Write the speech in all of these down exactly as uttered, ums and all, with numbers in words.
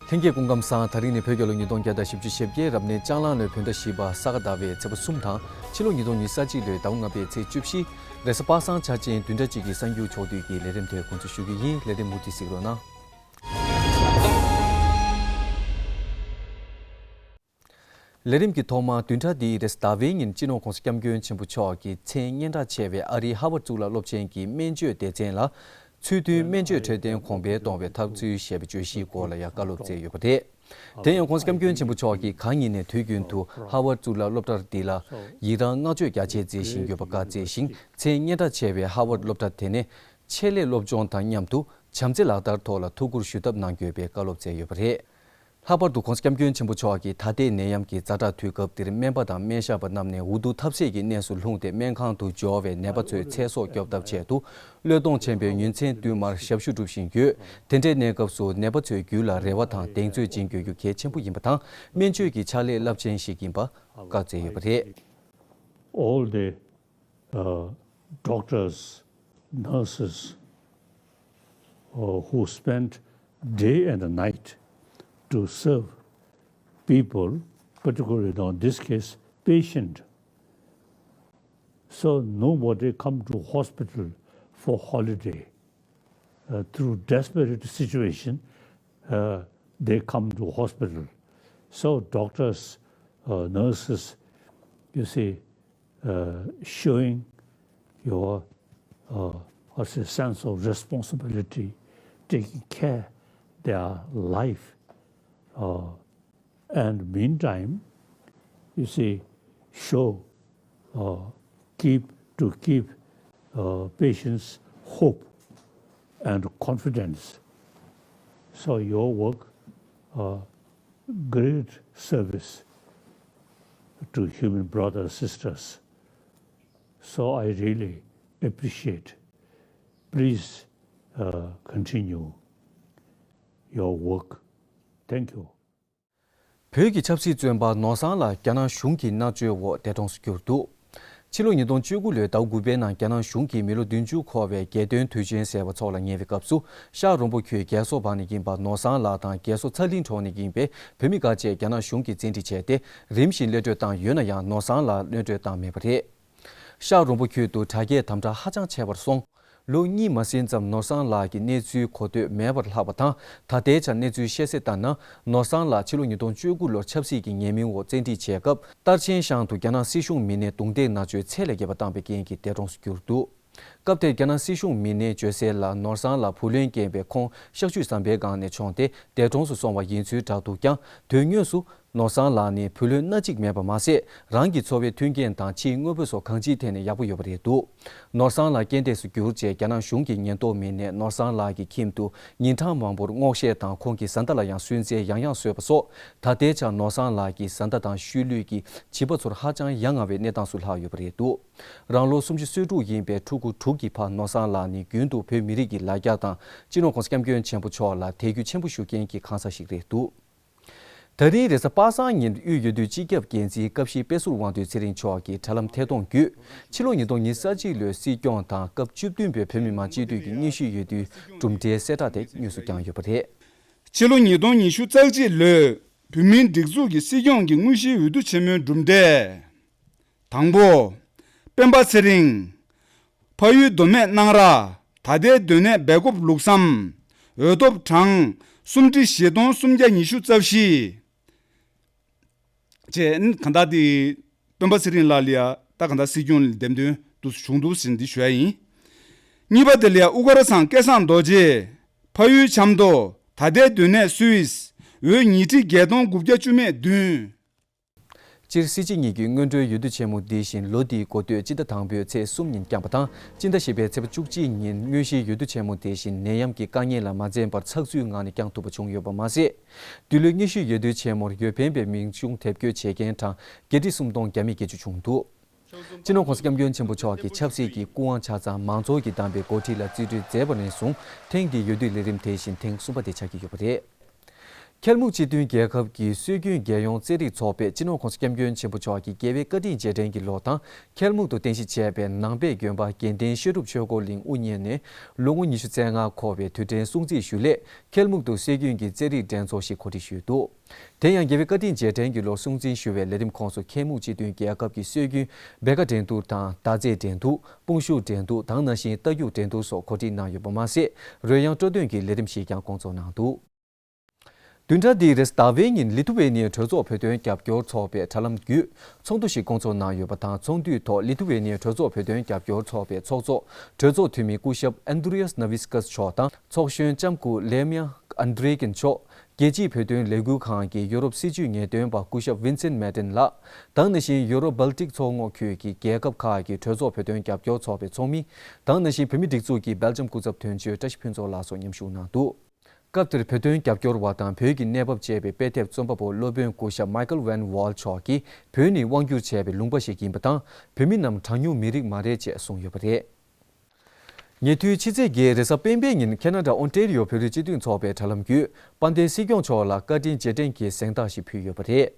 ལྷན་རྒྱས་སྐུ་ཁམས་བཟང་། ད་རིང་ནི་བོད་རྒྱལ་ལོ་ཉིས་སྟོང་བརྒྱ་དང་བཞི་བཅུ་ཞེ་བརྒྱད། རབ་གནས་ལྕགས་གླང་ལོའི་བོད་ཟླ་བཞི་པ་ས་ག་ཟླ་བའི་ཚེས་པ་གསུམ་དང་། ཕྱི་ལོ་ཉིས་སྟོང་ཉི་ཤུ་རྩ་གཅིག་ལོའི་ཟླ་བ་ལྔ་པའི་ཚེས་བཅུ་བཞི། རེས་གཟའ་པ་སངས་འཆར་ཅན་བདུན་ཕྲག་གཅིག་གི་གསར་འགྱུར་ཕྱོགས་བསྡུས་ཀྱི་ལས་རིམ་དེ་འགོ་འཛུགས་ཞུ་རྒྱུ་ཡིན། ལས་རིམ་མུ་མཐུད་གཟིགས་རོགས་གནང་། ལས་རིམ་གྱི་ཐོག་མར་བདུན་ཕྲག་འདིའི་རེས་གཟའ་ཟླ་བའི་ཉིན་སྤྱི་ནོར་༸གོང་ས་༸སྐྱབས་མགོན་ཆེན་པོ་མཆོག་གིས་མཚན་སྙན་གྲགས་ཆེ་བའི་ཨ་རིའི་ཧ་ཝར་གཙུག་ལག་སློབ་ཆེན་གྱི་སྨན་བཅོས་སྡེ་ཚན་ལ། ཚུལ་མཐུན་སྨན་བཅོས་འཕྲོད་བསྟེན་གོང་འཕེལ་གཏོང་བའི་འཐབ་རྩོད་ཞེས་པའི་བརྗོད་གཞིའི་སྐོར་ལ་ཡང་བཀའ་སློབ་སྩལ་ཡོད་པ་རེད། དེ་ཡང་༸གོང་ས་༸སྐྱབས་མགོན་ཆེན་པོ་མཆོག་གིས་གང་ཉིད་ནས་དུས་རྒྱུན་དུ་ཧ་ཝར་གཙུག་ལག་སློབ་གྲྭར་འདི་ལ་ཡི་རངས་བསྔགས་བརྗོད་རྒྱ་ཆེ་མཛད་བཞིན་ཡོད་པ་བཀའ་སྩལ་ཞིང་། མཚན་སྙན་གྲགས་ཆེ་བའི་ཧ་ཝར་སློབ་གྲྭ་དེ་ནས་ཆེད་ལས་སློབ་སྦྱོང་དང་མཉམ་དུ་བྱམས་བརྩེ་ལག་བསྟར་ཐོག་ལ་ཐུགས་ཁུར་ཞུ་ཐབས་གནང་དགོས་པའི་བཀའ་སློབ་སྩལ་ཡོད་པ་རེད། ལྷག་པར་དུ་༸གོང་ས་༸སྐྱབས་མགོན་ཆེན་པོ་མཆོག་གིས་ད་ལྟའི་ནད་ཡམས་ཀྱི་ཛ་དྲག་དུས་སྐབས་འདིར་སྨན་པ་དང་སྨན་ཞབས་པ་རྣམས་ནས་འུ་སྡུག་ཐབས་ཟད་ཀྱི་གནས་སུ་ལྷུང་སྟེ་སྨན་ཁང་དུ་འབྱོར་བའི་ནད་པ་ཚོའི་ཚེ་སྲོག་སྐྱོབ་ཐབས་ཆེད་དུ། བློས་གཏོང་ཆེན་པོས་ཉིན་མཚན་བསྟུད་མར་ཞབས་ཞུ་སྒྲུབ་བཞིན་ཡོད། དེ་འདྲའི་གནས་སྐབས་སུ་ནད་པ་ཚོའི་རྒྱུད་ལ་རེ་བ་དང་གདེང་ཚོད་སྦྱིན་དགོས་རྒྱུ་གལ་ཆེན་པོ་ཡིན་པ་དང་། སྨན་བཅོས་ཀྱི་ཕྱག་ལས་རླབས་ཆེན་ཞིག་ཡིན་པ་བཀའ་སྩལ་ཡོད་པ་རེད། All the uh, doctors, nurses uh, who spend day and night to serve people, particularly in this case, patient. So nobody come to hospital for holiday. Uh, through desperate situation, uh, they come to hospital. So doctors, uh, nurses, you see, uh, showing your, uh, what's the sense of responsibility, taking care their life, uh, and meantime, you see, show, uh, keep, to keep uh, patients hope and confidence. So your work, uh, great service to human brothers, sisters. So I really appreciate. Please uh, continue your work. Thank you. བོད་ཀྱི་ཆབ་སྲིད་བཙོན་པ་ནོར་བཟང་ལགས་རྒྱ་ནག་གཞུང་གི་མནར་གཅོད་འོག་འདས་གྲོངས་སུ་གྱུར་འདུག་ཕྱི་ལོ་ཉིས་སྟོང་བཅུ་དགུ་ལོའི་ཟླ་དགུ་པའི་ནང་རྒྱ་ནག་གཞུང་གིས་མི་ལོ་བདུན་ཅུ་འཁོར་བའི་རྒྱལ་སྟོན་དུས་ཆེན་ཟེར་བ་འཚོགས་ལ་ཉེ་བའི་སྐབས་སུ། ཤར་རོང་པོ་ཁུལ་རྒས་གསོ་བར་ནས་ཡིན་པ་ནོར་བཟང་ལགས་དང་རྒས་གསོ་ཚ་གླིང་གྲོང་ནས་ཡིན་པའི་བོད་མི་ཁག་ཅིག་རྒྱ་ནག་གཞུང་གིས་བཙན་ཁྲིད་བྱས་ཏེ། རིམ་བཞིན་གློད་གྲོལ་བཏང་ཡོད་ན་ཡང་ནོར་བཟང་ལགས་གློད་གྲོལ་བཏང་མེད་པ་རེད། ཤར་རོང་པོ་ཁུལ་དུ་དྲག་སྐྱེད་དམ་དྲག་ཧ་ཅང་ཆེ་བར་སོང་། ལོ་གཉིས་མ་ཟིན་ཙམ་ནོར་བཟང་ལགས་ཀྱི་གནས་ཚུལ་གོ་ཐོས་མེད་པར་ལྷག་པ་དང་། ད་ལྟའི་ཆར་གནས་ཚུལ་ཤེས་གསལ་ལྟར་ན། ནོར་བཟང་ལགས་ཕྱི་ལོ་ཉིས་སྟོང་བཅུ་དགུ་ལོར་ཆབ་སྲིད་ཀྱི་ཉེས་མིང་འོག་བཙན་ཁྲིད་བྱས་སྐབས། སྟར་ཆེན་ཤང་དུ་རྒྱ་ནག་སྲིད་གཞུང་མི་སྣས་རྡུང་རྡེག་མནར་གཅོད་ཚད་ལས་བརྒལ་བ་བཏང་པའི་རྐྱེན་གྱིས་འདས་གྲོངས་སུ་གྱུར་འདུག་སྐབས་དེར་རྒྱ་ནག་སྲིད་གཞུང་མི་སྣའི་བརྗོད་གསལ་ལ། ནོར་བཟང་ལགས་བུ་ལོན་རྐྱེན་པས་ཁོང་གཤག་བཅོས་ཟམ་པའི་སྒང་ནས་མཆོངས་ཏེ་འདས་གྲོངས་སུ་སོང་བ་ཡིན་ཚུལ་བསྒྲགས་འདུག་ཀྱང་། དོན་དངོས་སུ། ནོར་བཟང་ལགས་ནི་བུ་ལོན་སྣ་གཅིག་མེད་པ་མ་ཟད། རང་གི་འཚོ་བའི་མཐུན་རྐྱེན་དང་ཕྱིའི་དངོས་པོ་སོགས་གང་ཅིའི་ཐད་ནས་ཡག་པོ་ཡོད་པ་རེད་འདུག་ནོར་བཟང་ལགས་རྐྱེན་འདས་སུ་གྱུར་རྗེས། རྒྱ་ནག་གཞུང་གི་ཉེན་རྟོག་མི་སྣས་ནོར་བཟང་ལགས་ཀྱི་ཁྱིམ་དུ་ཉིན་གྲངས་མང་པོར་སྔོག་བཤེར་དང་། ཁོང་གི་བཟའ་ཟླ་ལ་ཡང་སུན་གཙེར་ཡང་ཡང་བཟོས་པ་སོགས། ད་ལྟའི་ཆར་ནོར་བཟང་ལགས་ཀྱི་བཟའ་ཟླ་དང་ཤུལ་ལུས་ཀྱི་བྱིས་པ་ཚོར་ཧ་ཅང་ཡ་ང་བའི་གནས་སྟངས་སུ་ལྷག་ཡོད་པ་རེད་འདུག་རང་ལོ་སུམ་ཅུ་སོ་དྲུག་ཡིན་པའི་ཕྲུ་གུ་དྲུག་གི་ཕ་ནོར་བཟང་ལགས་ནི་རྒྱུན་དུ་བོད་མི་རིགས་ཀྱི་ལ་རྒྱ་དང་། སྤྱི་ནོར་༸གོང་ས་༸སྐྱབས་མགོན་ཆེན་པོ་མཆོག་ལ་དད་གུས་ཆེན་པོ་ཞུ་མཁན་གྱི་གང་ཟག་ཞིག་རེད་འདུག་ད་རིང་རེས་གཟའ་པ་སངས་ཉིན་དབུས་འོས་བསྡུའི་སྤྱི་ཁྱབ་འགན་འཛིན་སྐབས་བཞིའི་དཔེ་ཟུར་དབང་འདུས་ཚེ་རིང་མཆོག་གིས་དྲ་ལམ་ཐད་གཏོང་བརྒྱུད། ཕྱི་ལོ་ཉིས་སྟོང་ཉི་ཤུ་རྩ་གཅིག་ལོའི་སྲིད་སྐྱོང་དང་སྐབས་བཅུ་བདུན་པའི་བོད་མི་མང་སྤྱི་འཐུས་ཀྱི་དངོས་གཞིའི་འོས་བསྡུའི་གྲུབ་འབྲས་གསལ་བསྒྲགས་དེ་དངོས་སུ་བསྐྱངས་ཡོད་པ་རེད། ཕྱི་ལོ་ཉིས་སྟོང་ཉི་ཤུ་རྩ་གཅིག་ལོའི་བོད་མིའི་སྒྲིག་འཛུགས་ཀྱི་སྲིད་སྐྱོང་གི་དངོས་གཞིའི་འོས་བསྡུ་ཆེན་མོའི་གྲུབ་འབྲས། དང་པོ། སྤེན་པ་ཚེ་རིང་། ཕ་ཡུལ་མདོ་སྨད་སྣང་ར། ད་ལྟའི་སྡོད་གནས་སྦེལ་ཀོབ་ལུགས་བསམ། འོས་ཐོབ་གྲངས་སུམ་ཁྲི་བཞི་སྟོང་སུམ་བརྒྱ་ཉི་ཤུ་རྩ་བཞི། བཅས་གང་ལྟར་དེ་སྤེན་པ་ཚེ་རིང་ལགས་ལ་ཡ་ད་གང་ལྟར་སྲིད་སྐྱོང་ལ་འདེམས་ཐོན་དུ་བྱུང་འདུག་ཟེར་འདི་ཞུ་ཡ་ཡིན། གཉིས་པ་དེ་ལ་ཡ་དབུ་དཀར་ཚང་སྐལ་བཟང་རྡོ་རྗེ། ཕ་ཡུལ་ཆབ་མདོ། ད་ལྟའི་སྡོད་གནས་སུད་སི། འོས་ཉིས་ཁྲི་བརྒྱད་སྟོང་དགུ་བརྒྱ་བཅུ་མེད་བདུན། སྤྱིར་སྲིད་སྤྱི་གཉིས་ཀྱི་སྔོན་འགྲོའི་འོས་བསྡུ་ཆེན་མོ་འདི་བཞིན་ལོ་འདིའི་འགོ་སྟོད་སྤྱི་ཟླ་དང་པོའི་ཚེས་གསུམ་ཉིན་བསྐྱངས་པ་དང་། སྤྱི་ཟླ་བཞི་པའི་ཚེས་པ་བཅུ་གཅིག་ཉིན་དངོས་གཞིའི་འོས་བསྡུ་ཆེན་མོ་དེ་བཞིན་ནད་ཡམས་ཀྱི་དཀའ་ངལ་ལ་མ་འཛེམས་པར་ཚགས་ཚུད་ངང་ནས་བསྐྱངས་ཐུབ་པ་བྱུང་ཡོད་པ་མ་ཟད། འདི་ལོའི་དངོས་གཞིའི་འོས་བསྡུ་ཆེན་མོར་འོས་འཕེན་པའི་མིང་གཞུང་དེབ་སྐྱོར་བྱེད་མཁན་གྲངས་བརྒྱད་ཁྲི་སུམ་སྟོང་བརྒྱ་མེད་བརྒྱད་ཅུ་བྱུང་འདུག་སྤྱི་ནོར་༸གོང་ས་༸སྐྱབས་མགོན་ཆེན་པོ་མཆོག་གི་ཆབ་སྲིད་ཀྱི་སྐུ་དབང་ཆ་ཚང་མང་ཚོགས་ཀྱིས་བདམས་པའི་འགོ་ཁྲིད་ལ་རྩིས་སྤྲོད་མཛད་པ་ནས་བཟུང་། ཐེངས་འདིའི་འོས་བསྡུའི་ལས་རིམ་དེ་བཞིན་ཐེངས་གསུམ་པ་དེ་ཆགས་ཀྱི་ཡོད་པ་རེད། ཁལ་མུག་སྤྱི་མཐུན་རྒྱལ་ཁབ་ཀྱི་སྲོལ་རྒྱུན་རྒྱལ་ཡོངས་རྩེད་རིགས་ཚོགས་པས་སྤྱི་ནོར་༸གོང་ས་༸སྐྱབས་མགོན་ཆེན་པོ་མཆོག་གི་རྒྱལ་བའི་བཀའ་དྲིན་རྗེས་དྲན་གྱི་ལོ་དང་། ཁལ་མུག་ཏུ་རྟེན་གཞི་བྱས་པའི་ནང་པའི་དགོན་པ་དགེ་ལྡན་བཤད་སྒྲུབ་ཆོས་འཁོར་གླིང་དབུ་བརྙེས་ནས་ལོ་ངོ་ཉི་ཤུ་རྩ་ལྔ་འཁོར་བའི་དུས་དྲན་སྲུང་བརྩི་ཞུ་སླད། ཁལ་མུག་ཏུ་སྲོལ་རྒྱུན་གྱི་རྩེད་རིགས་འགྲན་ཚོགས་ཤིག་གོ་སྒྲིག་ཞུས་འདུག་དེ་ཡང་རྒྱལ་བའི་བཀའ་དྲིན་རྗེས་དྲན་གྱི་ལོ་སྲུང་བརྩི་ཞུ་བའི་ལས་རིམ་ཁོངས་སུ་ཁལ་མུག་སྤྱི་མཐུན་རྒྱལ་ཁབ་ཀྱི་སྲོལ་རྒྱུན་སྦེ་ཀ་འགྲན་བསྡུར་དང་མདའ་རྩེད་འགྲན་བསྡུར། དཔུང་ཤུགས་འགྲན་བསྡུར་དང་ནང་བཞིན་རྟ་རྒྱུག་འགྲན་བསྡུར་སོགས་གོ་སྒྲིག་གནང་ཡོད་པ་མ་ཟད། རོལ་དབྱངས་སྤྲོ་འདོན་གྱི་ལས་རིམ་ཞིག་ཀྱང་སྐོང་ཚོགས་གནང་འདུག་བདུན་ཕྲག་འདིའི་རེས་གཟའ་ཟླ་བའི་ཉིན་ལི་ཐུ་ཝེ་ནི་ཡའི་གྲོས་ཚོགས་བོད་དོན་རྒྱབ་སྐྱོར་ཚོགས་པས་དྲ་ལམ་བརྒྱུད་ཚོགས་འདུ་ཞིག་སྐོང་ཚོགས་གནང་ཡོད་པ་དང་། ཚོགས་འདུའི་ཐོག་ལི་ཐུ་ཝེ་ནི་ཡའི་གྲོས་ཚོགས་བོད་དོན་རྒྱབ་སྐྱོར་ཚོགས་པའི་ཚོགས་གཙོ་གྲོས་ཚོགས་འཐུས་མི་སྐུ་ཞབས་ཨན་དྲི་ཡཱས་ནཱ་ཝི་སི་ཀཱས་མཆོག་དང་། ཚོགས་གཞོན་ལྕམ་སྐུ་ལེ་མྱ་ཨན་དྲེ་ཀིན་མཆོག་རྒྱལ་སྤྱིའི་བོད་དོན་ལས་འགུལ་ཁང་གི་ཡུ་རོབ་སྲིད་བྱུས་ངེས་སྟོན་པ་སྐུ་ཞབས་ཝིན་སེན་མེ་ཏན་ལགས་དང་། ནང་བཞིན་ཡུ་རོབ་སྦལ་ཏིག་མཚོ་ངོགས་ཁུལ་གྱི་རྒྱལ་ཁབ་ཁག་གི་གྲོས་ཚོགས་བོད་དོན་རྒྱབ་སྐྱོར་ཚོགས་པའི་ཚོགས་མི་དང་། ནང་བཞིན་བོད་མིའི་སྒྲིག་འཛུགས་ཀྱི་སྦེལ་ཇམ་སྐུ་ཚབ་དོན་གཅོད་བཀྲ་ཤིས་ཕུན་ཚོགས་ལགས་སོགས་མཉམ་ཞུགས་གནང་འདུག་སྐབས་དེར་བོད་དོན་རྒྱབ་སྐྱོར་བ་དང་བོད་ཀྱི་གནས་བབ་དཔྱད་པའི་དཔེ་དེབ་རྩོམ་པ་པོ་སློབ་དཔོན་སྐུ་ཞབས་Michael Van Wall་མཆོག་གིས། བོད་ནི་དབང་བསྒྱུར་བྱས་པའི་ལུང་པ་ཞིག་ཡིན་པ་དང་། བོད་མི་རྣམས་གྲངས་ཉུང་མི་རིགས་མ་རེད་ཅེས་གསུངས་ཡོད་པ་རེད། ཉེ་དུས་ཕྱི་ཚེས་བརྒྱད་རེས་གཟའ་སྤེན་པའི་ཉིན་ཁེ་ན་ཌ་ཨོན་ཊེ་རི་ཡོ་བོད་རིགས་སྤྱི་མཐུན་ཚོགས་པའི་དྲ་ལམ་བརྒྱུད་དཔལ་ལྡན་སྲིད་སྐྱོང་མཆོག་ལ་བཀའ་དྲིན་རྗེས་དྲན་གྱི་གཟེངས་རྟགས་ཤིག་ཕུལ་ཡོད་པ་རེད།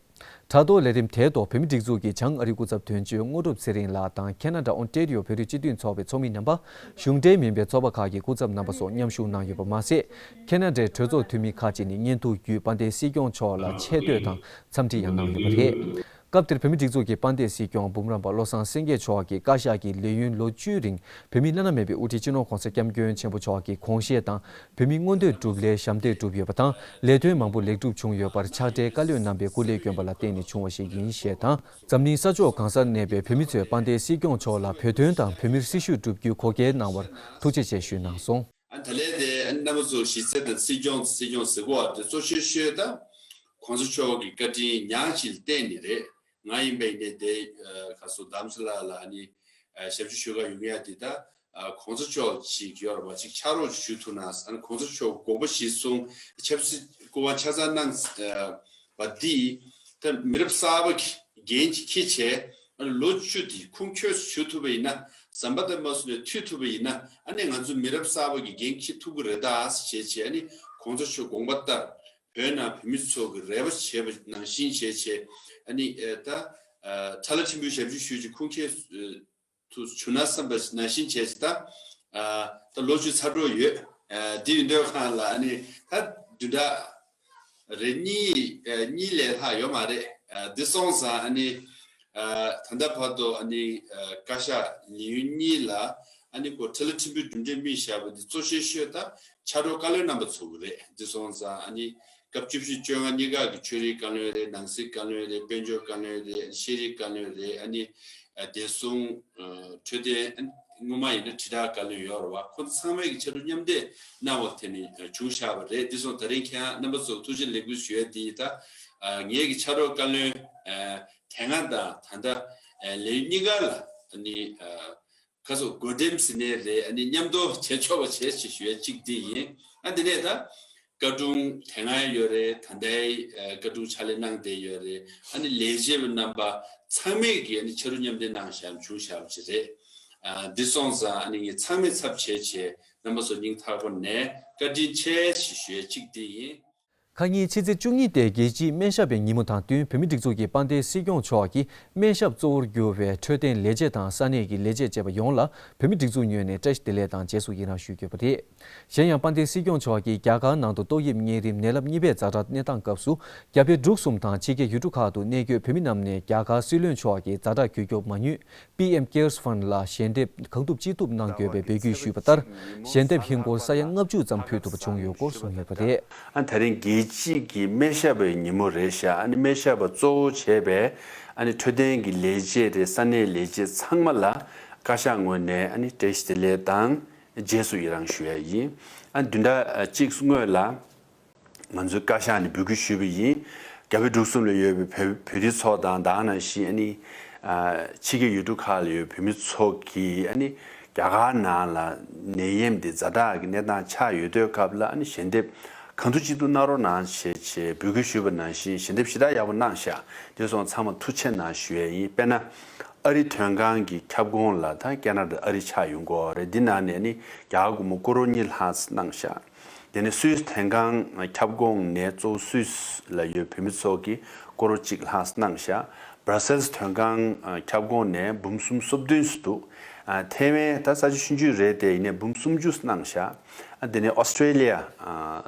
དྲ་ཐོག་ལས་རིམ་དེའི་ཐོག་བོད་མིའི་སྒྲིག་འཛུགས་ཀྱི་བྱང་ཨ་རིའི་སྐུ་ཚབ་དོན་གཅོད་དངོས་གྲུབ་ཚེ་རིང་ལགས་དང་ཁེ་ན་ཌ་ཨོན་ཊེ་རི་ཡོ་བོད་རིགས་སྤྱི་མཐུན་ཚོགས་པའི་ཚོགས་མི་རྣམ་པ། གཞུང་འབྲེལ་མིན་པའི་ཚོགས་པ་ཁག་གི་སྐུ་ཚབ་རྣམ་པ་སོགས་མཉམ་ཞུགས་གནང་ཡོད་པ་མ་ཟད། ཁེ་ན་ཌའི་གྲོས་ཚོགས་འཐུས་མི་ཁག་ཅིག་ནས་བརྙན་ཐུང་བརྒྱུད་དཔལ་ལྡན་སྲིད་སྐྱོང་མཆོག་ལ་ཆེ་བསྟོད་དང་འཚམས་འདྲི་ཡང་གནང་ཡོད་པ་རེད། སྐབས་དེར་བོད་མིའི་སྒྲིག་འཛུགས་ཀྱི་དཔལ་ལྡན་སྲིད་སྐྱོང་འབུམ་རམས་པ་བློ་བཟང་སེང་གེ་མཆོག་གིས་བཀའ་ཤག་གི་ལས་ཡུན་ལོ་བཅུའི་རིང་བོད་མིའི་བླ་ན་མེད་པའི་དབུ་ཁྲིད་སྤྱི་ནོར་༸གོང་ས་༸སྐྱབས་མགོན་ཆེན་པོ་མཆོག་གི་དགོངས་བཞེད་དང་། བོད་མིའི་མངོན་འདོད་སྒྲུབ་སླད་ཞབས་འདེགས་བསྒྲུབས་ཡོད་པ་དང་། ལས་དོན་མང་པོ་ལེགས་གྲུབ་བྱུང་ཡོད་པར་ཕྱག་སྦྲེལ་བཀའ་བློན་རྣམ་པས་སྐུ་ལས་བསྐྱོན་པ་ལ་བརྟེན་ནས་བྱུང་བ་ཞིག་ཡིན་ཞེས་དང་། འཛམ་གླིང་ས་ཕྱོགས་གང་སར་གནས་པའི་བོད་མི་ཚོས་དཔལ་ལྡན་སྲིད་སྐྱོང་མཆོག་ལ་བོད་དོན་དང་བོད་མིར་སྲི་ཞུ་བསྒྲུབ་རྒྱུའི་གོ་སྐལ་གནང་བར་ཐུགས་རྗེ་ཆེ་ཞུས་གནང་སོང་། ཨ་ད་ལན་དེ་ཨ་ནི་རྣམ་པ་ཚོ་གཞི་རྩའི་དང་སྲིད་སྐྱོང་སྲིད་སྐྱོང་ཟེར་གོ་བ་དེ་གཙོ་ཆེ་ཤོས་ད་༸གོང་ས་མཆོག་གི་བཀའ་དྲིན་ཉག་གཅིག་ལ་བརྟེན་ནས་རེད། ང་ཡིན་པ་ཡིན་ནའི་དེ་ཨ་ག་སོ་དྷ་རམ་ས་ལ་ལ་ཨ་ནི་ཨ་ཞབས་ཕྱི་ཞུ་ག་ཡོང་ཡ་དེ་ད་ཨ་༸གོང་ས་མཆོག་ཅིག་ཡོད་རེད་བ། ཅིག་ཕྱག་རོགས་ཅིག་ཞུ་ཐུབ་ན། ཨ་ནི་༸གོང་ས་མཆོག་དགོངས་པ་གཞིར་བཟུང་ཆབ་སྲིད་སྐུ་དབང་ཆ་ཚང་གནང་ཨ་བ་འདི་ད་མི་རབས་གསར་པ་གི་འགན་ཅིག་འཁྱེར་བྱས། ཨ་ནི་ལོ་བཅུ་དེ་ཁུངས་འཁྱོལ་ཞུ་ཐུབ་པ་ཡིན་ན། ཟམ་པ་ལྟ་མ་སོང་ནས་མཐུད་ཐུབ་པ་ཡིན་ན། ཨ་ནི་ང་ཚོ་མི་རབས་གསར་པ་གི་འགན་འཁྱེར་ཐུབ་ཀྱི་རེད་ད་ཟེར་བྱས་བྱས། ཨ་ནི་༸གོང་ས་མཆོག་དགོངས་པ་ལྟར་བོད་ནང་བོད་མི་ཚོ་གི་རེ་བ་བྱས་པ་ནང་བཞིན་བྱས་བྱས། ཨ་ནི་ཨེ་ད་ཨ་ཁྲ་ལ་ཆེན་པོའི་ཞབས་ཕྱི་ཞུ་རྒྱུ་ཁུངས་འཁྱོལ་ཨེ་ཐུབ་བྱུང་ན་བསམ་པ་ནང་བཞིན་བྱས་བྱས། ད་ཨ་ད་ལོ་བཅུ་ཚར་འགྲོ་ཡོད། ཨ་འདི་ཡིན་དུས་གང་ལ་ཨ་ནི་ད་བདུན་ཕྲག་རེ་གཉིས་ཨ་གཉིས་ལས་ལྷག་ཡོད་མ་རེད། ཨ་འདི་སོང་ཙང་ཨ་ནི་ཨ་ད་ལྟ་བར་དུ་ཨ་ནི་ཨ་བཀའ་ཤག་ལས་ཡུན་གཉིས་ལ་ཨ་ནི་ཁོ་ཁྲ་ལ་ཆེན་པོའི་གྲུབ་འབྲས་སྨིན་བཞག་པ་འདི་གཙོ་ཆེ་ཤོས་ད་ཕྱག་རོགས་བཀའ་བློན་རྣམ་པ་ཚོ་གི་རེད། འདི་སོང་ཙང་ཨ་ནི་སྐབས་བཅུ་བཞི་བཅོ་ལྔ་གཉིས་ཀ་གི་ཆོས་རིག་བཀའ་བློན་རེད། ནང་སྲིད་བཀའ་བློན་རེད། དཔལ་འབྱོར་བཀའ་བློན་རེད། ཤེས་རིག་བཀའ་བློན་རེད། ཨ་ནི་ཨ་བདེ་སྲུང་ཨ་འཕྲོད་བསྟེན། ཨ་སྔོན་མ་ཡིན་ན་དྲིལ་བསྒྲགས་བཀའ་བློན་ཡོད་རེད་བ། ཁོང་ཚང་མས་ཀྱི་ཕྱག་རོགས་མཉམ་འདེགས་གནང་བ་དེ་ནི་བྱུང་བཞག་པ་རེད། འདི་སོང་ད་རིང་ཁྱེད་རྣམ་པ་ཚོ་ཐུགས་རྗེ་ལེགས་འབུལ་ཞུ་ཡ་འདི་ད་ཨ་ངེད་ཀྱི་ཕྱག་རོགས་བཀའ་བློན་ཨ་དེ་སྔ་དང་ད་ལྟ་ཨ་ལས་གཉིས་ཀ་ལ་ཨ་ནི་ཨ་ཁ་སོ་གོ་འདེམས་ཟིན་ནས་རེད། ཨ་ནི་མཉམ་དུ་བྱེད་ཆོག་པ་བྱེད་ཅེས་ཞུ་ཡ་གཅིག་འདི་ཡིན། ཨ་འདི་ནས་ད་བཀའ་དྲུང་དེ་སྔ་ཡོད་རེད། ད་ལྟའི་ཨ་བཀའ་དྲུང་ཕྱག་ལས་གནང་བསྡད་ཡོད་རེད། ཨ་ནི་ལས་བྱེད་པ་རྣམ་པ་ཚང་མས་ཀྱི་ཨ་ནི་ཕྱག་རོགས་མཉམ་འདེགས་གནང་བཞག་བྱུང་བཞག་པ་ཅིག་རེད། ཨ་འདི་སོང་ཙང་ཨ་ནི་ངས་ཚང་མའི་ཚབ་བྱས་བྱས་རྣམ་པ་ཚོ་སྙིང་ཐག་པ་ནས་བཀའ་དྲིན་ཆེ་ཞེས་ཞུ་ཡ་གཅིག་འདི་ཡིན། ཁ་ཉིན་ཕྱི་ཚེས་བཅུ་གཉིས་སྟེ་རྒྱལ་སྤྱིའི་སྨན་ཞབས་པའི་ཉིན་མོ་དང་བསྟུན་བོད་མིའི་སྒྲིག་འཛུགས་ཀྱི་དཔལ་ལྡན་སྲིད་སྐྱོང་མཆོག་གིས་སྨན་ཞབས་གཙོ་བོར་གྱུར་བའི་འཕྲོད་བསྟེན་ལས་བྱེད་དང་ས་གནས་ཀྱི་ལས་བྱེད་བཅས་པ་ཡོངས་ལ་བོད་མིའི་སྒྲིག་འཛུགས་ངོས་ནས་བཀྲ་ཤིས་བདེ་ལེགས་དང་རྗེས་སུ་ཡི་རང་ཞུས་ཡོད་པ་རེད། གཞན་ཡང་དཔལ་ལྡན་སྲིད་སྐྱོང་མཆོག་གིས་རྒྱ་གར་ནང་དུ་ཏོག་དབྱིབས་གཉན་རིམས་ནད་རླབས་གཉིས་པའི་ཛ་དྲག་གནས་སྟངས་སྐབས་སུ་རྒྱ་བལ་འབྲུག་གསུམ་དང་ཕྱི་རྒྱལ་ཡུལ་གྲུ་ཁག་ཏུ་གནས་འཁོད་བོད་མི་རྣམས་ནས་རྒྱ་གར་སྲིད་བློན་མཆོག་གི་ཛ་དྲག་གྱོད་སྐྱོབ་མ་དངུལ་པི་ཨེམ་ཀེར་སི་ཕན་ལ་ཞལ་འདེབས་གང་ཐུབ་ཅི་ཐུབ་གནང་དགོས་པའི་འབོད་སྐུལ་ཞུས་པ་ལྟར། ཞལ་འདེབས་ཧིན་སྒོར་ས་ཡ་ལྔ་བཅུ་ཙམ་ཕུལ་ཐུབ་པ་བྱུང་ཡོད་སྐོར་གསུངས་ཡོད་པ་རེད། ཨ་ད་རིང་རྒྱལ་སྤྱི་གི་སྨན་ཞབས་པའི་ཉིན་མོ་རེད་ཤག་ཨ་ནི་སྨན་ཞབས་པ་གཙོ་བོ་བྱས་པའི་ཨ་ནི་འཕྲོད་བསྟེན་གྱི་ལས་བྱེད་རེད། ས་གནས་ལས་བྱེད་ཚང་མ་ལ་བཀའ་ཤག་ངོས་ནས་ཨ་ནི་བཀྲ་ཤིས་བདེ་ལེགས་དང་རྗེས་སུ་ཡི་རང་ཞུ་ཡ་ཡིན། ཨ་བདུན་ཕྲག་གཅིག་སྔོན་ལ། ང་ཚོའི་བཀའ་ཤག་ནས་འབོད་སྐུལ་ཞུས་པ་ཡིན། རྒྱ་བལ་འབྲུག་གསུམ་ལ་ཡོད་པའི་བོད་བོད་རིགས་ཚོ་དང་ད་ག་ནང་བཞིན་ཨ་ནི་ཕྱི་རྒྱལ་ཡུལ་གྲུ་ཁག་ལ་ཡོད་པའི་བོད་མི་ཚོ་གིས་ཨ་ནི་རྒྱ་གར་ནང་ལ་ནད་ཡམས་འདི་ཛ་དྲག་གི་གནས་སྟངས་ཆགས་ཡོད་དུས་སྐབས་ལ་ཨ་ནི་ཞལ་འདེབས་གང་ཐུབ་ཅི་ཐུབ་གནང་རོགས་གནང་ཞེས་ཞེས་འབོད་སྐུལ་ཞུས་པ་ནང་བཞིན་ཞལ་འདེབས་ཞེ་དྲག་ཡག་པོ་གནང་ཤག་དེ་སོང་ཚང་མ་ཐུགས་རྗེ་གནང་ཞུ་ཡས་ཡིན། དཔེར་ན་ཨ་རི་མཐོང་སྒང་གི་ཁྱབ་ཁོངས་ལ་ད་ཁེ་ན་ཌ་ཨ་རི་ཆགས་ཡོང་གི་ཡོད་རེད། འདི་ནང་ནས་ཨ་ནི་རྒྱ་གར་སྒོར་མོ་ཀོ་རོར་གཉིས་ལྷག་གནང་ཤག་དེ་ནས་སུད་སི་དོན་ཁང་ཁྱབ་ཁོངས་ནས་གཙོ་བོ་སུད་སི་ལ་ཡོད་བོད་མི་ཚོ་གིས་སྐོར་ར་གཅིག་ལྷག་གནང་ཤག་བྷ་ར་སེལ་སི་དོན་ཁང་ཁྱབ་ཁོངས་ནས་འབུམ་གསུམ་སོ་བདུན་ཙམ་འདུག་ཐེ་ཝན་ད་ས་ཆ་ཆུང་ཆུང་རེད་དེ། ཡིན་ནའི་འབུམ་སུམ་ཅུ་གནང་ཤག་དེ་ནས་ཨོ་སི་ཀྲེ་ལི་ཡ་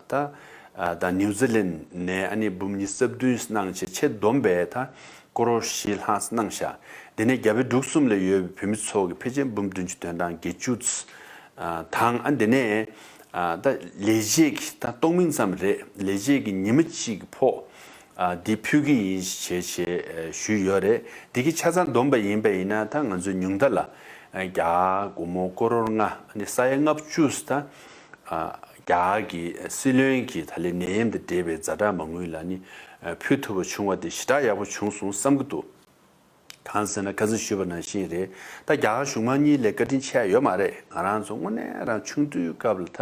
ད་དང་ནིའུ་ཛི་ལན་ནས་ཨ་ནི་འབུམ་ཉི་ཤུ་རྩ་བདུན་གནང་བྱས། ཆེས་བསྡོམས་པས་ད་ཀོ་རོར་བཞི་ལྷག་གནང་ཤག་དེ་ནས་རྒྱ་བལ་འབྲུག་གསུམ་ལ་ཡོད་པའི་བོད་མི་ཚོ་གིས་ཕལ་ཆེར་འབུམ་བདུན་ཅུ་དོན་གྲངས་བརྒྱད་ཅུ་དང་། ཨ་དེ་ནས་ཨ་ད་ལས་བྱེད་ཀྱི་ད་གཏོང་མིན་ཙམ་རེད། ལས་བྱེད་ཀྱི་ཉི་མ་གཅིག་གི་ཕོགས་ཨ་འདི་ཕུལ་གྱི་ཡིན་ཞེས་བྱས་ཨ་ཞུས་ཡོད་རེད། འདི་གི་ཆ་ཚང་བསྡོམས་པ་ཡིན་པ་ཡིན་ན་ད་ང་ཚོའི་ཉུང་མཐའ་ལ་ཨ་རྒྱ་སྒོར་མོ་ཀོ་རོར་ལྔ་ཨ་ནི་ས་ཡ་ལྔ་བཅུ་ད་ཨ་རྒྱ་གི་སྲིད་བློན་གྱི་ད་ལས་ནད་ཡམས་དང་འབྲེལ་བའི་ཛ་དྲག་མ་དངུལ་ལ་ནི་ཨ་ཕུལ་ཐུབ་པ་བྱུང་བ་དེ་ཞེ་དྲག་ཡག་པོ་བྱུང་སོང་བསམ་གྱི་འདུག་གང་ཟེར་ན་ཁ་སང་ཞུས་པ་ནང་བཞིན་རེད། ད་རྒྱ་གར་གཞུང་མང་གཉིས་ལ་བཀའ་དྲིན་ཆེ་ཡ་ཡོད་མ་རེད། ང་རང་ཚོ་དངོས་གནས་རང་ཆུང་དུས་སྐབས་ལ་ད་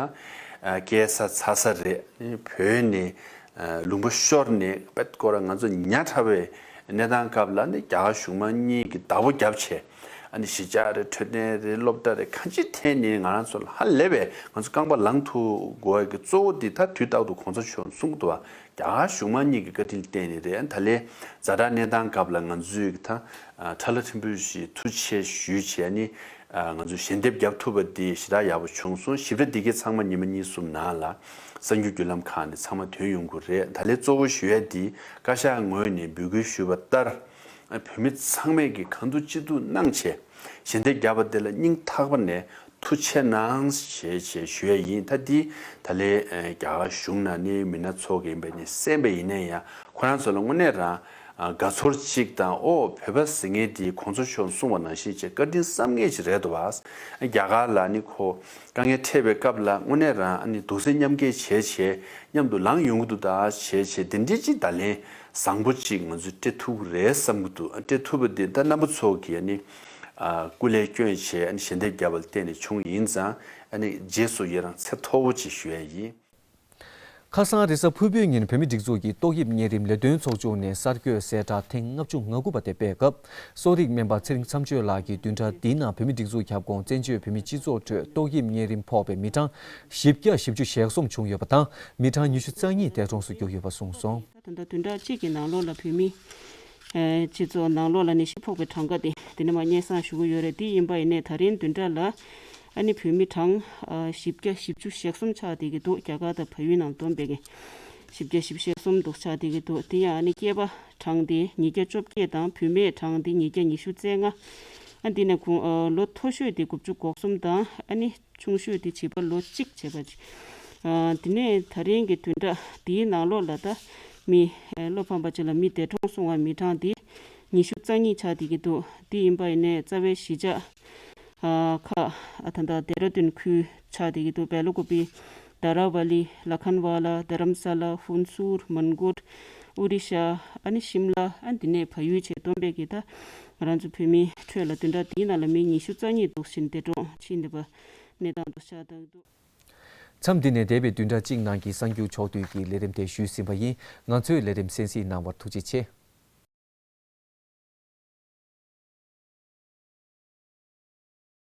ཨ་སྐྱེས་ས་འཚར་ས་རེད། བོད་ནས་ཨ་ལུང་པ་ཤོར་ནས་དཔེ་སྐོར་ང་ཚོ་ཉག་ཕྲ་བའི་གནས་སྟངས་སྐབས་ལ་ནི་རྒྱ་གར་གཞུང་མང་གཉིས་ཀྱིས་བདག་པོ་བརྒྱབ་བྱས། ཨ་ནི་གཞིས་ཆགས་རེད། འཕྲོད་བསྟེན་རེད། སློབ་གྲྭ་རེད། གང་ཅི་ཐད་ནས་ང་རང་ཚོ་ལ་ཧ་ལས་པའི་ང་ཚོ་རྐང་པ་ལངས་ཐུབ་དགོས་ཀྱི་གཙོ་བོ་འདི་ད་དུས་རྟག་ཏུ་གོང་ས་མཆོག་གསུང་གི་འདུག་བ། རྒྱ་གར་གཞུང་མང་གཉིས་ཀྱི་བཀའ་དྲིན་བརྟེན་ནས་རེད། ད་ལས་ཛ་དྲག་གནས་སྟངས་སྐབས་ལ་ང་ཚོས་ད་ཁྲ་ལ་ཕྲན་བུ་ཞིག་ཐུགས་རྗེ་ཆེ་ཞུས་བྱས་ནི་ང་ཚོས་ཞལ་འདེབས་བརྒྱབ་ཐུབ་པ་འདི་ཞེ་དྲག་ཡག་པོ་བྱུང་སོང་། ཞིབ་ཕྲ་འདི་གའི་ཚང་མ་ཉི་མ་གཉིས་གསུམ་ནང་ལ་གསར་འགྱུར་བརྒྱུད་ལམ་ཁག་ནས་ཚང་མ་ཐོན་ཡོང་གི་རེད། ད་ལས་གཙོ་བོ་ཞུ་ཡ་འདི་བཀའ་ཤག་ངོས་ནས་འབོད་སྐུལ་ཞུས་པ་ལྟར། བོད་མི་ཚང་མས་ཀྱི་གང་ཐུབ་ཅི་ཐུབ་གནང་བྱས། ཞལ་འདེབས་བརྒྱབ་པ་དེ་ལ་སྙིང་ཐག་པ་ནས་ཐུགས་རྗེ་ཆེ་གནང་ཞེས་ཞེས་ཞུ་ཡ་ཡིན། ད་འདི་ད་ལས་ཨ་རྒྱ་གར་གཞུང་ནང་ནས་མི་སྣ་ཚོ་གི་ཡིན་པ་ནི་གསན་པ་ཡིན་ན་ཡང་ཁོ་རང་ཚོ་ལ་དངོས་གནས་རང་ཨ་དགའ་ཚོར་གཅིག་དང་། ཨོ་བོད་པ་ཟེར་མཁན་འདི་གོང་ས་མཆོག་གསུངས་པ་ནང་བཞིན་བྱས་བཀའ་དྲིན་བསམ་ངེས་ཅིག་རེད་འདུག་བ། རྒྱ་གར་ལ་ནི་ཁོ་དཀའ་ངལ་འཕྲད་པའི་སྐབས་ལ་དངོས་གནས་རང་ཨ་ནི་གདུང་སེམས་མཉམ་སྐྱེད་བྱས་བྱས་མཉམ་དུ་ལངས་ཡོང་གི་འདུག་ད་བྱས་བྱས་དེ་འདྲའི་ཅིག་ད་ལན་བཟང་པོ་ཅིག་ང་ཚོས་སྤྲད་ཐུབ་ཀྱི་རེད་བསམ་གྱི་འདུག་སྤྲད་ཐུབ་པ་འདི་ད་རྣམ་པ་ཚོ་གིས་ཨ་ནི་ཨ་སྐུ་ལས་བསྐྱོན་བྱས་ཨ་ནི་ཞལ་འདེབས་བརྒྱབ་པ་ལ་བརྟེན་ནས་བྱུང་ཡིན་ཙང་། ཨ་ནི་རྗེས་སུ་ཡི་རང་ཚད་མཐོ་བོ་ཅིག་ཞུ་ཡ་ཡིན། ཁ་སང་རེས་གཟའ་ཕུར་བུའི་ཉིན་བོད་མིའི་སྒྲིག་འཛུགས་ཀྱི་ཏོག་དབྱིབས་གཉན་རིམས་ལས་དོན་ཚོགས་ཆུང་ནས་གསར་འགོད་གསལ་བསྒྲགས་ཐེངས་ལྔ་བཅུ་ང་དགུ་པ་དེ་སྤེལ་སྐབས། གསོ་རིག་སྨན་པ་ཚེ་རིང་མཚམས་གཅོད་ལགས་ཀྱིས་བདུན་ཕྲག་འདིའི་ནང་བོད་མིའི་སྒྲིག་འཛུགས་ཁྱབ་ཁོངས་བཙན་བྱོལ་བོད་མིའི་སྤྱི་ཚོགས་ཁྲོད་ཏོག་དབྱིབས་གཉན་རིམས་ཕོག་པའི་མི་གྲངས་བཞི་བརྒྱ་བཞི་བཅུ་ཞེ་གསུམ་བྱུང་ཡོད་པ་དང་། མི་གྲངས་ཉི་ཤུ་རྩ་གཉིས་འདས་གྲོངས་སུ་གྱུར་ཡོད་པ་གསུངས་སོང་། ད་ལྟ་བདུན་ཕྲག་གཅིག་གི་ནང་ལོགས་ལ་བོད་མི་ཨེ་སྤྱི་ཚོགས་ནང་ལོགས་ལ་ནད་གཞི་ཕོག་པའི་གྲངས་ཀ་དེ་དེ་ནས་མར་སྙན་སེང་ཞུ་གི་ཡོད་རེད། དེ་ཡིན་པ་ཡིན་ནའི་ད་རིང་བདུན་ཕྲག་ལ་ཨ་ནི་བོད་མི་གྲངས་ཨ་བཞི་བརྒྱ་བཞི་བཅུ་ཞེ་གསུམ་ཆགས་བསྡད་ཀྱི་འདུག་རྒྱ་གར་དང་བལ་ཡུལ་ནང་བསྡོམས་པས་ཀྱི་བཞི་བརྒྱ་བཞི་བཅུ་ཞེ་གསུམ་འདུག་ཆགས་བསྡད་ཀྱི་འདུག་དེ་ཡང་ཨ་ནི་སྐྱེས་པ་གྲངས་དེ་ཉིས་བརྒྱ་བཅོ་བརྒྱད་དང་། བུད་མེད་གྲངས་དེ་ཉིས་བརྒྱ་ཉི་ཤུ་རྩ་ལྔ། ཨ་འདི་ནས་ཁོང་ཨ་ལོ་མཐོ་ཤོས་དེ་དགུ་བཅུ་གོ་གསུམ་དང་། ཨ་ནི་ཆུང་ཤོས་དེ་བྱིས་པ་ལོ་གཅིག་བྱས་པ་ཅིག་ཨ་དེ་ནས་ད་རིང་གི་བདུན་ཕྲག་འདིའི་ནང་ལོགས་ལ་ད་མི་ཨ་བློ་ཕམ་པ་ཅིག་ལ་མི་འདས་གྲོངས་སོང་བ་མི་གྲངས་དེ་ཉི་ཤུ་རྩ་གཉིས་ཆགས་བསྡད་ཀྱི་འདུག་དེ་ཡིན་པ་ཡིན་ནའི་རྩ་བའི་གཞིས་ཆགས་ཨ་ཁག་ཨ་ད་ལྟ་ལྡེ་ར་ལྡུན་ཁུལ་ཆགས་བསྡད་ཀྱི་འདུག་བེ་ལ་ཀུ་པི། དཱ་ར་ཝ་ལི། ལ་ཁན་ཝ་ལ། དྷ་རམ་ས་ལ། ཧུན་སུར། མན་གོཊ། ཨོ་རི་ཤ། ཨ་ནི་ཤིམ་ལ། ཨ་འདི་ནས་བལ་ཡུལ་བྱས་བསྡོམས་པས་ཀྱི་ད་ང་རང་ཚོ་བོད་མིའི་ཁྲོད་ལ་བདུན་ཕྲག་འདིའི་ནང་ལ་མི་ཉི་ཤུ་རྩ་གཉིས་འདུག་ཕྱིན་འདས་གྲོངས་ཕྱིན་འདས་པ་གནས་སྟངས་འདུག་ཤ་སྟག་འདུག་མཚམས་འདི་ནས་འདས་པའི་བདུན་ཕྲག་གཅིག་ནང་གི་གསར་འགྱུར་ཕྱོགས་བསྡུས་ཀྱི་ལས་རིམ་དེ་ཞུས་ཟིན་པ་ཡིན། ང་ཚོའི་ལས་རིམ་གསན་གཟིགས་གནང་བར་ཐུགས་རྗེ་ཆེ།